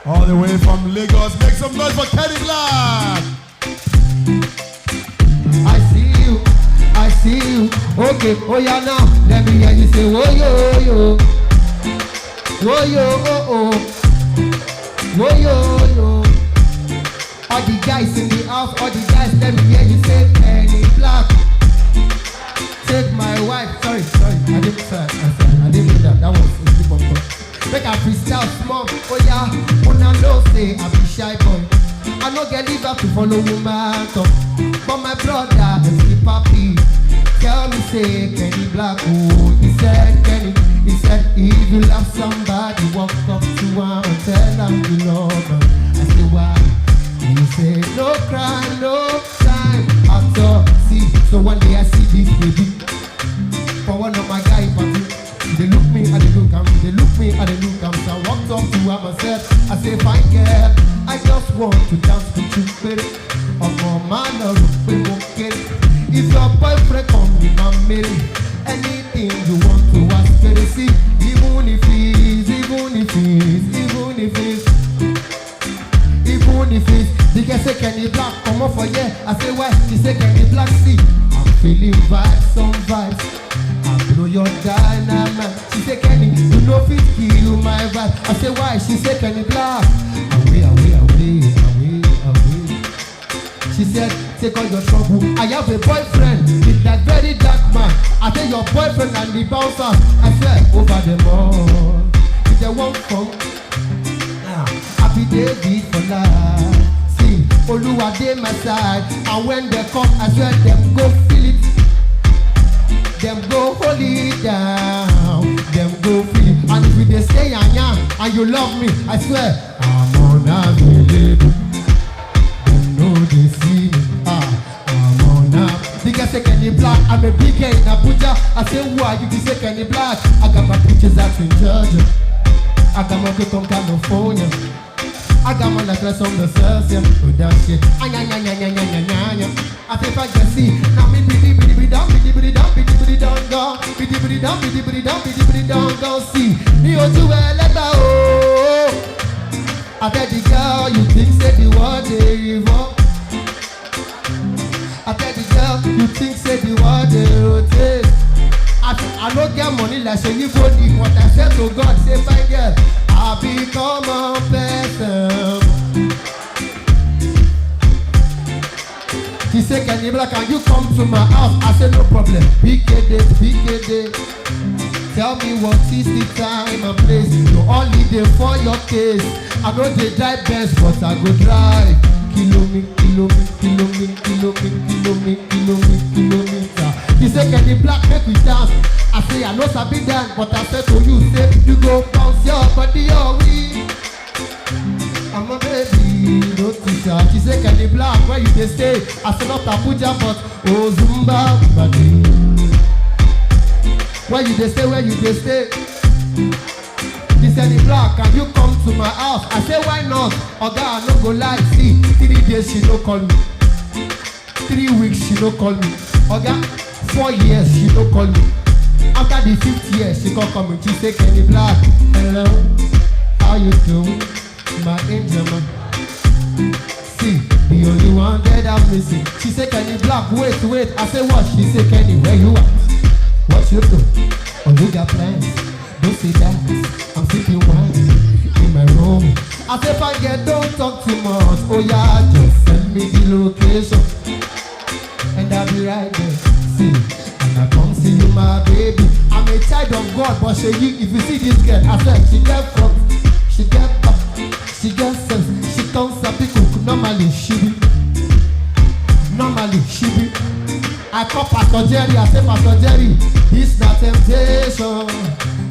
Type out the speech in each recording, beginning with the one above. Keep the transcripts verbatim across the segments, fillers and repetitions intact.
All the way from Lagos, make some noise for Kenny Black. I see you, I see you. Okay, oh yeah, now let me hear you say, oh yo, oh yo, oh yo, oh oh, oh yo, oh yo. All the guys in the house, all the guys, let me hear you say, Kenny Black. Take my wife. Sorry, sorry, I didn't, sorry, I, sorry, I didn't mean that. That was a slip of tongue. Make I freestyle small. Oh yeah, una know say I be shy boy. I no get liver to follow woman talk. But my brother, M C Papi, tell me say Kenny Black, oh, he said, Kenny, he said, if you love somebody, walk up to him and tell him you love him. I say, why? He said, no cry, no time at all. See, so one day I see this baby for one of my guy party. She dey look me, I dey look am. She dey look me, I dey look am. So I walked up to her and said, I say, fine girl, I just want to dance with you, baby. Ọmọ má lọ rò pé mo kéré. If your boyfriend come with my mary, anything you want to ask, baby, see, even if it's, even if it's, even if it's, even if it's, the girl say, Kenny Black, come up for here. I say, why? She say, Kenny Black, see, I'm feeling vibes, some vibes. I blow your dynamite. She say, Kenny, you know fit kill my vibe. I say, why? She say, Kenny Black. Away, away, away, away, away. She said, take all your trouble. I have a boyfriend. It's that very dark man. I say your boyfriend and the bouncer. I swear, over them all. If they won't come, ah, happy David for life. See, Oluwa dey my side. And when they come, I swear them go feel it. Them go hold it down. Them go feel it. And if you dey stay and yarn and you love me, I swear, I'm unavailable. Dem no dey see me. Ah, I'm on up. The girl say, Kenny Black, I'm a big guy in Abuja. I say, who are you? He say, Kenny Black. I got my pictures out in Georgia. I got my good from California. I got my letters from the cells, yeah. With that shit. Ah, yeah, yeah, yeah, yeah, yeah, yeah, yeah, yeah. I say, if I can see, now me bidi bidi bidi down, bidi bidi down, bidi bidi down, go, bidi bidi down, bidi bidi down, bidi bidi down, go, see. Me o tu eleba o. I tell the girl, you think say the world dey revolve. I tell the girl, you think say the world dey rotate. I, I no get money like Seyi Boni, but I swear to God, say, fine girl, I be common person. She say, Kenny Black, can you come to my house? I say, no problem. P K D, P K D. Tell me what is the time and place. You only dey for your case. I no dey drive Benz, but I go drive. Kilometer, kilometer, kilometer, kilometer, kilometer, kilometer. He say, Kenny Black, make we dance. I say, I no sabi dance, but I say to you, say, you go bounce your body, oh, we. I'm a baby, no teacher. She say, Kenny Black, where you dey stay? I say, not Abuja, but Ozumba, buddy. Where you dey stay? Where you dey stay? He said, Kenny Black, can you come to my house? I say, why not? Oga, I no go lie. See, three days she no call me. Three weeks she no call me. Oga, four years she no call me. After the fifth year, she come call me. She say, Kenny Black, hello, how you doing, my angel man? See, the only one that I'm missing. She say, Kenny Black, wait, wait. I say, what? She say, Kenny, where you at? What you do? Oh, you got plans? Don't say that. I'm sipping wine in my room. I say, fine girl, don't talk too much. Oh yeah, just send me the location, and I'll be right there. See, and I come see you, my baby. I'm a child of God, but she, you, if you see this girl, I swear she get front, she get back, she get sense. She comes up, cook normally, she be normally, she be. I call Pastor Jerry, I say, Pastor Jerry, this na temptation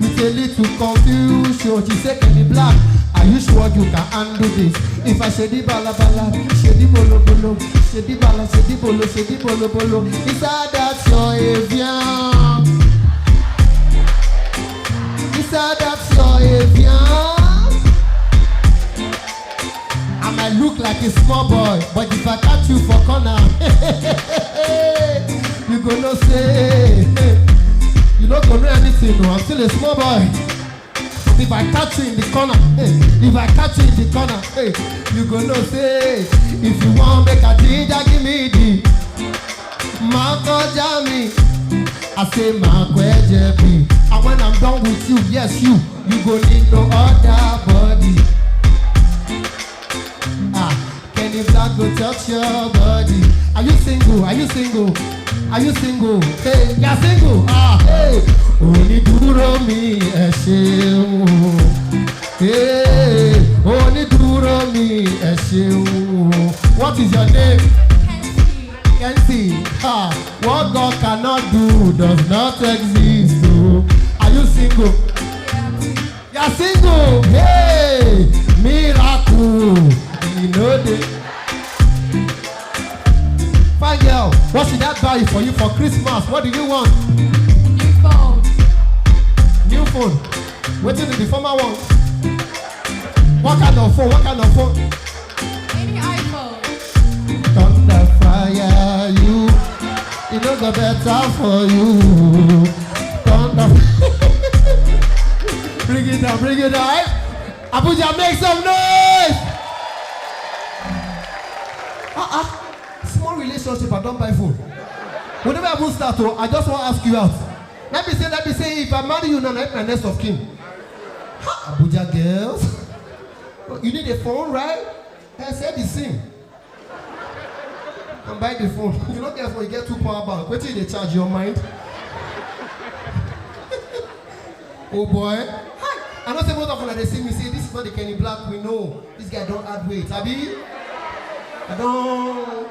with a little confusion. She say, Kenny Black, are you sure you can handle this? If I shady bala bala, shady bolo bolo, shady bala, shady bolo, shady bolo bolo, inside that your avian, inside that your avian. I might look like a small boy, but if I catch you for corner, you go know say, you no go know anything. No, I'm still a small boy. If I catch you in the corner, hey, if I catch you in the corner, hey, you go know say if you want make a ginger, give me the Marco Jami. I say Marco J P. And when I'm done with you, yes, you, you go need no other body. Ah, Kenny Black go touch your body. Are you single? Are you single? Are you single? Hey, you're single. Ah, hey. Onídúró mi, ẹ ṣeun o. Hey, onídúró mi, ẹ ṣeun o. What is your name? Kensi. Ah, what God cannot do does not exist o. Are you single? You're single. Hey, miracle. You know the fine girl. What should I buy for you for Christmas? What do you want? New phone. New phone. Wetin be the former one? What kind of phone? What kind of phone? Any iPhone. Thunder fire you. E no go better for you. Thunder. Bring it down, bring it down. Abuja, make some noise. Ah ah. Small relationship, I don't buy phone. Whenever I even start, oh, I just want to ask you out. Let me say, let me say, if I marry you now, let my next of kin. Ha, Abuja girls. You need a phone, right? I said the same. And buy the phone. You don't get phone, you get two power bank. Wait till they charge your mind. Oh boy. Hi. I know say most of una dey see me say this is not the Kenny Black we know. This guy don add weight, abi? I don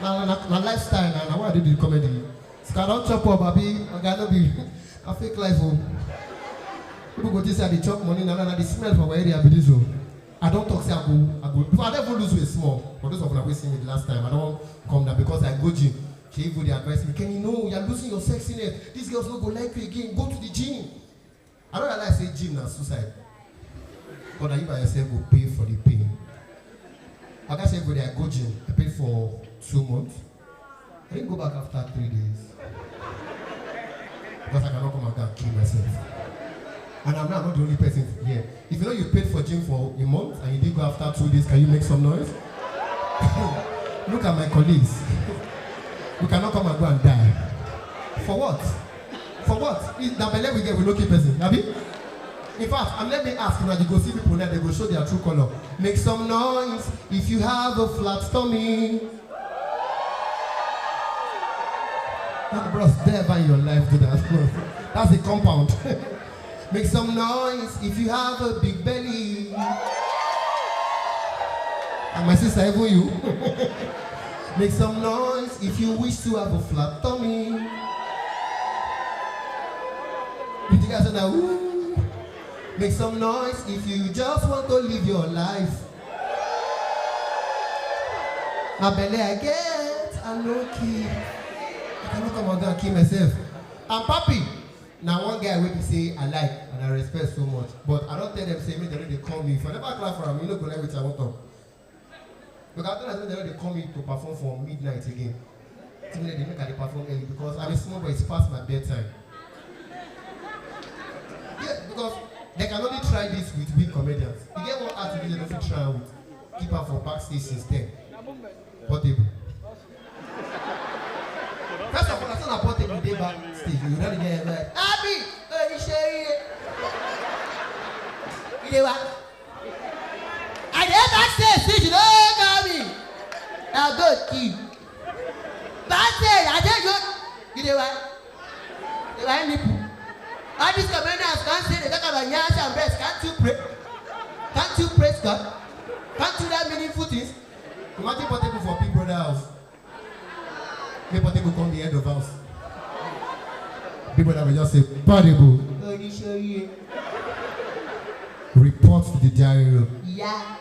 na na na lifestyle na na why I dey do the comedy. Sika don chop up, abi? Oga no be na fake life o. People go think say I dey chop money na na na the smell for our area be this o. I don talk say I go I go before I don even lose weight small. For those of una wey see me the last time, I don come down because I go gym. Shey even dey advise me, Kenny, no, you're losing your sexiness. These girls no go like you again. Go to the gym. I don't realize say gym na suicide. But na you by yourself go pay for the pain. Oga say go there, I go gym. I paid for two months. I didn't go back after three days. Because I cannot come and go and kill myself. And I'm not, I'm not the only person here. If you know you paid for gym for a month and you didn't go after two days, can you make some noise? Look at my colleagues. We cannot come and go and die. For what? For what? Is na belle we get, we no kill person, abi? In fact, and let me ask una, you go see people now, they go show their true color. Make some noise if you have a flat tummy. That bros never in your life do that. That's the compound. Make some noise if you have a big belly. And my sister, even you. Make some noise if you wish to have a flat tummy. Did you guys say that? Ooh. Make some noise if you just want to live your life. Na belle I get, I no kill. I cannot come out and kill myself. And Papi, na one guy wey be say I like and I respect so much, but I don tell them say make dem no dey call me. If I never clap for am, you no go like wetin I wan talk. Because I tell them say make dem no dey call me to perform for midnight again. Tell me dem make I dey perform early because I'm a small boy, it's past my bedtime. Yeah, because they can only try this with big comedians. You get one act wey dem no fit try am with. Keep am for backstage since ten. Portable. First of all, I saw na Portable dey backstage. You don get like, Abi, Onisherie. You dey wa? I dey backstage, since you no call me. Na go kill. Backstage, I dey go. You dey wa? Dey wa nipple. All these comedians can't say they talk about nyash and breast. Can't you pray? Can't you praise God? Can't you do meaningful things? Imagine Portable for Big Brother house. Make Portable come the head of house. Big Brother will just say, Portable. Onisherie. Report to the diary room. Yeah.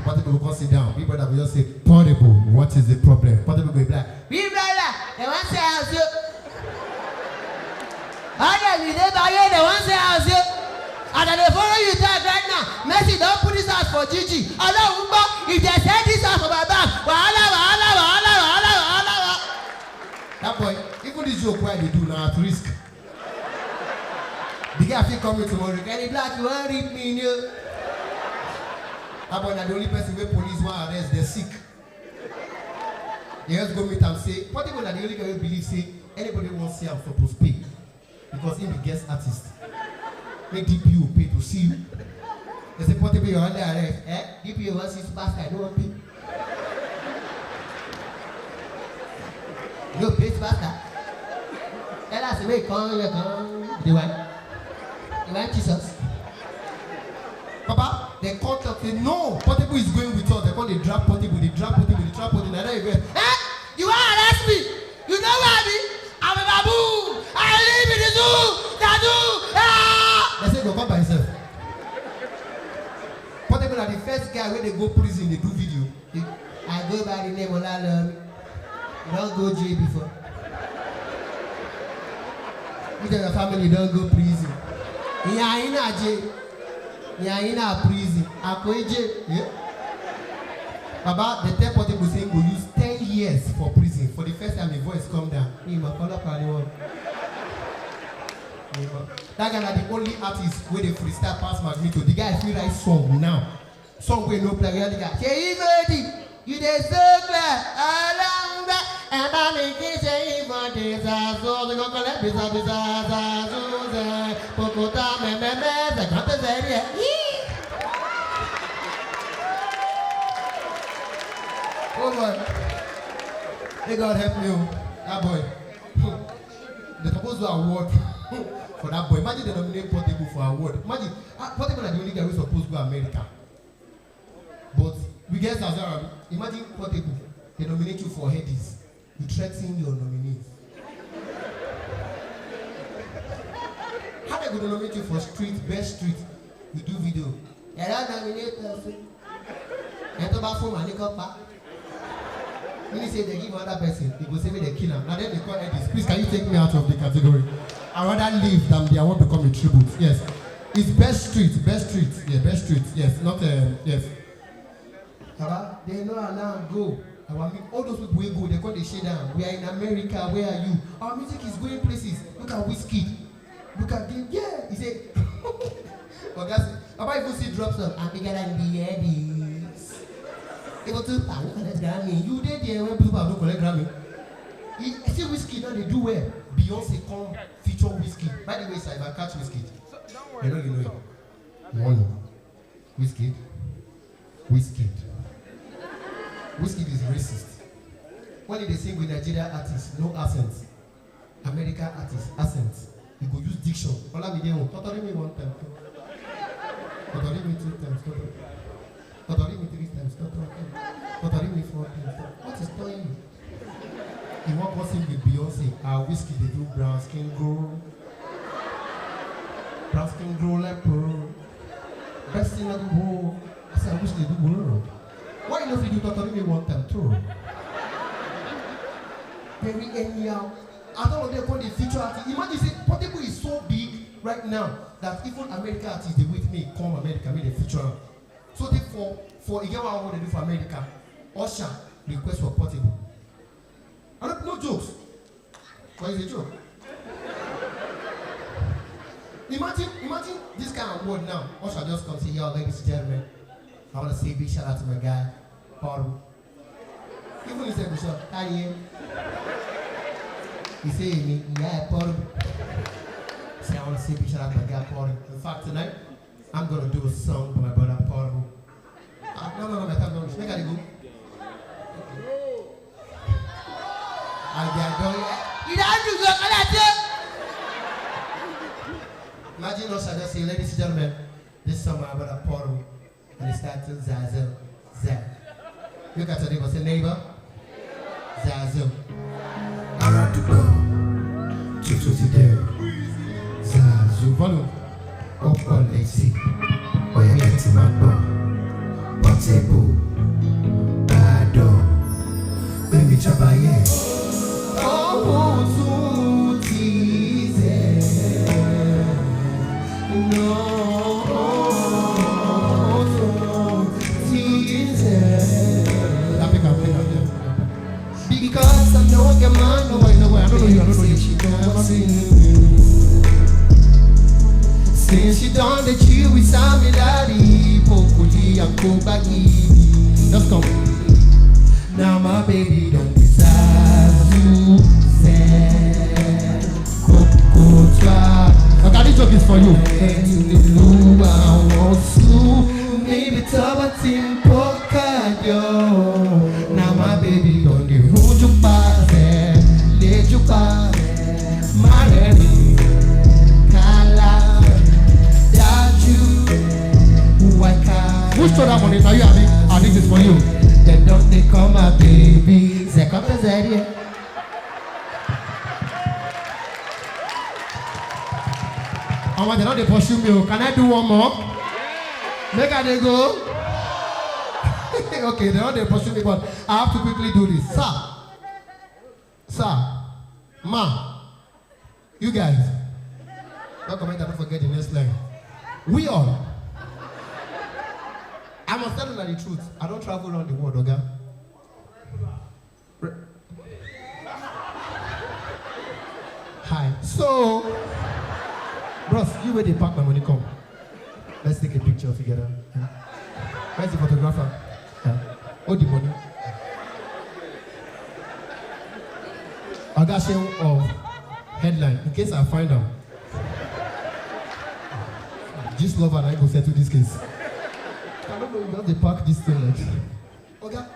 Portable go come sit down. Big Brother go just say, Portable, what is the problem? Portable go be like, Big Brother, they wan sell house o. All dem we dey buy here, they wan sell house o. As I dey follow you talk right now, Mercy don put this house for G G. Ọlọ́run gbọ́, if they sell this house for my back, wahala, wahala, wahala, wahala, wahala, wahala. That boy, even this joke wey I dey do na at risk. The Yeah, I fit come in tomorrow. Kenny Black, you wan rip me, you know? That boy na the only person wey police wan arrest, dey sick. They just go meet am say, Portable na the only guy wey believe say anybody wan see am suppose pay because he be guest artist. Make D P O pay to see you. They say, Portable, you're under arrest. Eh? D P O wan see superstar, no wan pay. You pay superstar. Tell us where you come, you come. The one. The one Jesus. Papa, they call talk say, no, Portable is going with us. They call, they drag Portable, they drag Portable, they drag Portable. They don't even, eh? You want arrest me? You know where I be? I'm a baboon. I live in the zoo. The zoo. Ah! They say, go come by himself. Portable na the first guy wey dey go prison dey do video. I go by the name Olalami. You don go jail before? You and your family don go prison. Ìyá yín náà jail. Ìyá yín náà prison. Àkóyè jail. Yeah? Baba, the tell Portable say he go use ten years for prison. For the first time, his voice come down. Ìmọ̀ ọlọ́pàá ni wọ́n. That guy na the only artist wey dey freestyle pass Magneto. The guy fit write song now. Song wey no play, where the guy say, Imedi, you dey so clear. Alangba, and I make it say, if I dey so, they go collect visa, visa, visa, visa. Pokota, me, me, me, they can't say it. Yee. Oh boy. May God help me, oh. That boy. They suppose to award for that boy. Imagine they nominate Portable for award. Imagine, ah, Portable na the only guy wey suppose go America. But we get Zazara. Imagine Portable, they nominate you for Headies. You threaten your nominees. How they go nominate you for street, best street? You do video. They don't nominate us. Ẹ tó bá fún wa ní kọ́pá. When you say they give another person, you go say make they kill am. Na then they call Headies. Please, can you take me out of the category? I rather leave than be, I want to come in tribute. Yes. It's best street, best street. Yeah, best street. Yes, not, um, yes. Baba, they no allow am go. Our mu-, all those people wey go, they call, they shake down. We are in America. Where are you? Our music is going places. Look at Wizkid. Look at the, yeah. He say, Oga say, Baba even see drop song. I'm bigger than the Headies. Even Tupac no collect Grammy. You dey there when Tupac no collect Grammy. He, I see Wizkid now, they do well. Beyonce come feature Wizkid. By the way, sir, if I catch Wizkid, you know, you know him. Money. Wizkid. Wizkid. Wizkid is racist. When they sing with Nigerian artists, no accent. American artists, accent. You go use diction. Olamide won. Totori me one time. Totori me two times. Totori, totori me three times. Totori, totori me four times. What is storing you? You wan come sing with Beyonce? Ah, Wizkid dey do brown skin girl. Brown skin girl like pearl. Best thing I do world. I say I wish they do world. Why you no fit do Totori me one time too? Very anyhow. As all of them call the future artist. Imagine say Portable is so big right now that even American artists dey wait me come America, make they feature am. So therefore, for, e get one award they do for America, Usher request for Portable. I don't, no jokes. But it's a joke. Imagine, imagine this kind of word now. Usher just come say, yo, ladies and gentlemen, I want to say a big shout out to my guy, Paul. Even he said, Bishop, can you? He say, me, yeah, Paul. Say, I want to say a big shout out to my guy, Paul. In fact, tonight, I'm gonna do a song for my brother Paul. Ah, no, no, no, my time don't reach. Make I dey go. I get done. You don't do good, I like it. Imagine us, I just say, ladies and gentlemen, this song my brother Paul, and it's titled Zazel. Zaz. Look at your neighbor, say, neighbor, Zazu. Ara àdúgbò tuntun ti dé o. Zazu. Volume. Ó pọ̀ létí, ó yẹ kẹ́ ti máa gbọ́. Portable, Ìbàdàn, gbẹ̀mí jábáyé. Ohun tún ti dé. No, ti dé. Because I know a man. No, wait, no, wait, I don't know you, I don't know you. She never seen you. She done the chill with Sammy Larry, Pokuli and Kobaki. Just come. Now my baby don't decide to say, Coco try. Okay, this joke is for you. Maybe Tabatin Pocadio. Now my baby don't do who you pass, let you pass. My baby, Kala, that you, who I can. Who stole that money? Now you have it, and this is for you. They don't they call my baby. They come to Zaire. Omo, they don't they pursue me. Oh. Can I do one more? Make I dey go. Okay, they don't they pursue me, but I have to quickly do this. Sir, sir, ma, you guys. Don't comment and don't forget the next line. We all. I must tell you the truth. I don't travel around the world, okay? Re- Hi. So, bros, you where they pack my money come. Let's take a picture together. Yeah. Where's the photographer? Yeah. Hold the money. Oga Seun of headline, in case I find out. This lover and I go settle this case. I don't know, you have to pack this thing like. Oga,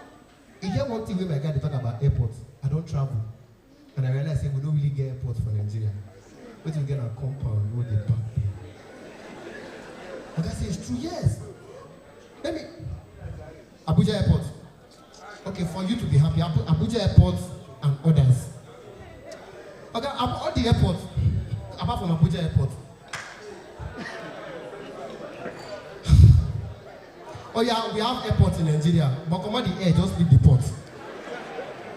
e get one thing wey my guy dey talk about airport. I don travel and I realize say we no really get airport for Nigeria. Wetin we get na compound wey dey park there. Oga say it's true, yes. Let me Abuja airport. Okay, for you to be happy, Abu- Abuja airport and others. Oga, Abu- all the airport apart from Abuja airport. Oh yeah, we have airport in Nigeria, but comot the air, just leave the port.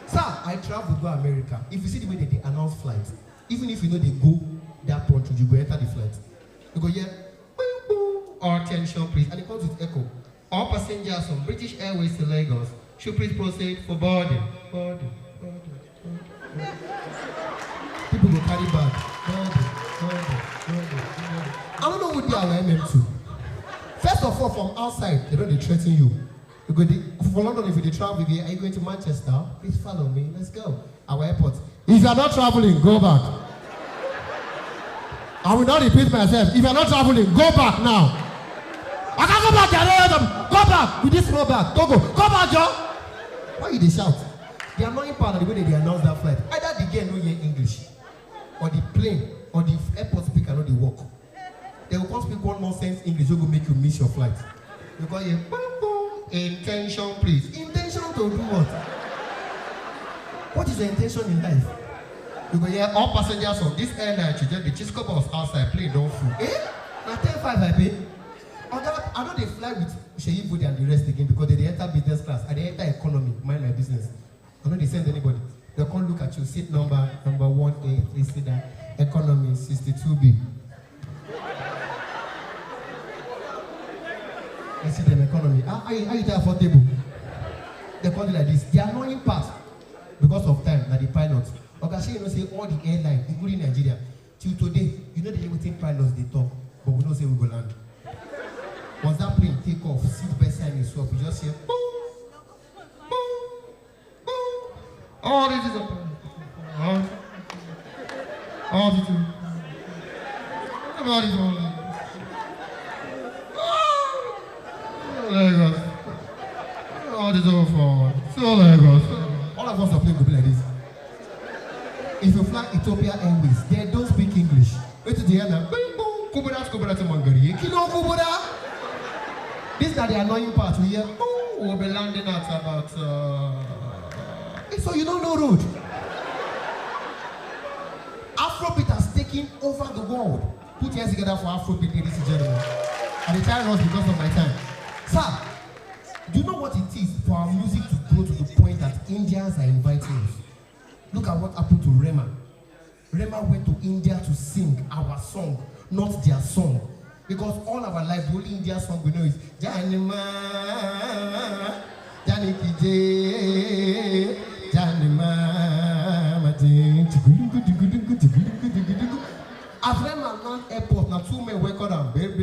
Sir, I travel go America. If you see the way they dey announce flight, even if you no dey go that country, you go enter the flight. You go hear, "Bing, bong," or "Attention, please," and it comes with echo. All passengers on British Airways to Lagos should please proceed for boarding. Boarding, boarding, boarding. People go carry bag. Boarding, boarding, boarding, boarding. I don't know who dey our M M two. First of all, from outside, they don dey threaten you. You go dey, for London, if you dey travel, you dey, "Are you going to Manchester? Please follow me. Let's go." Our airport. If you are not traveling, go back. I will not repeat myself. If you are not traveling, go back now. I can't go back there. Go back with this small bag. Go, go. Go back, Joe. Why you dey shout? The annoying part of the way they dey announce that flight. Either the girl no hear English, or the plane, or the airport speaker no dey work. They will come speak one nonsense English wey go make you miss your flight. You go hear, "Bong, bong, intention, please." Intention to do what? What is your intention in life? You go hear, "All passengers of this airline should just be Chisco bus outside, plane don full." Eh? Na ten five I pay. Oga, I no dey fly with Seyi Bode and the rest again because they dey enter business class. I dey enter economy, mind my business. I no dey send anybody. They come look at you, seat number, number one A, please sit down. Economy, sixty-two B. I see them economy. How, how, you- how you dey affordable? They come do like this. The annoying part, because of time, na the pilot. Oga, shey you know say all the airline, including Nigeria, till today, you know the everything pilots dey talk, but we know say we go land. Once that plane take off, seat belt sign is up, you just hear, "Boom, boom, boom." All this is a all this is all this is all Lagos. All this over for so Lagos. All of us are playing go be like this. If you fly Ethiopia Airways, they don't speak English. Wait till the end. Bing, boom, kubura, kubura to Mangari. Kilo kubura. This is the annoying part. We hear, "Oh, we'll be landing at about." Uh... So you don't know road. Afrobeat has taken over the world. Put your hands together for Afrobeat, ladies and gentlemen. And the time runs because of my time. Sir, do you know what it is for our music to grow to the point that Indians are inviting us? Look at what happened to Rema. Rema went to India to sing our song, not their song. Because all our life, the only Indian song we know is Janima, Janikije, Janima, Majin, Chigulungu, Chigulungu, Chigulungu, Chigulungu. As Rema land airport, now two men welcome am, baby.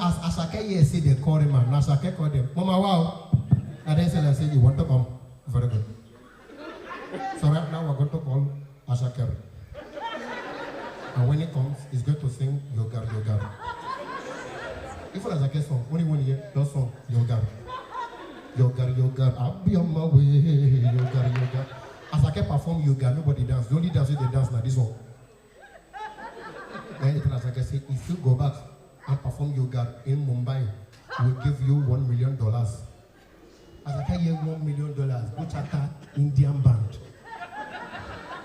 as Asake here say they call him, and Asake call them, "Mama, wow." And then say, "You want to come? Very good." So right now we're going to call Asake. And when he comes, he's going to sing Yogar Yogar. Even Asake song, only one year, just song Yogar. Yogar Yogar, I'll be on my way. Yogar Yogar. Asake perform Yogar, nobody dance. The only dance they dance now, this one. Then it was like I said, if you go back and perform yoga in Mumbai, we'll give you one million dollars. As I can hear one million dollars, go chata Indian band.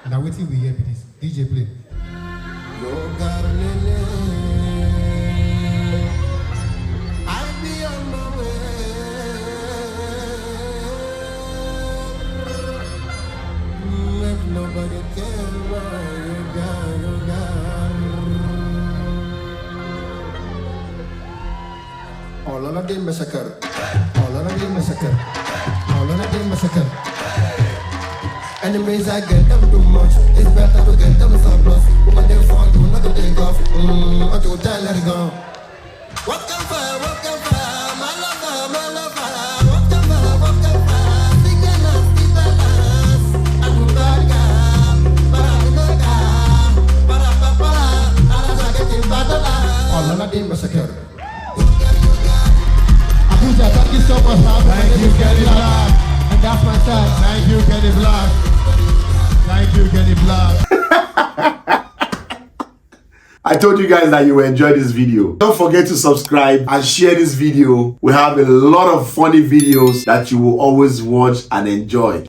Now waiting we hear this D J play. Yoga lele, I be on my way. Make nobody tell my yoga, yoga. All on a day massacre. All on a day massacre. All on a day massacre. Enemies, I get them too much. It's better to get them surplus. What they for you, not to take off. Mm, what you tell her go. What can fire, what can fire, my lover, my lover. What can fire, what can fire. Stick and last, stick and last. I'm a bad guy, but I'm a bad guy. Para, para, para. I don't like it, but I don't like. All on a day massacre. Abuja, thank you so much for having me. Thank you, Kenny Black. And that's my time. Thank you, Kenny Black. Thank you, Kenny Black. I told you guys that you will enjoy this video. Don't forget to subscribe and share this video. We have a lot of funny videos that you will always watch and enjoy.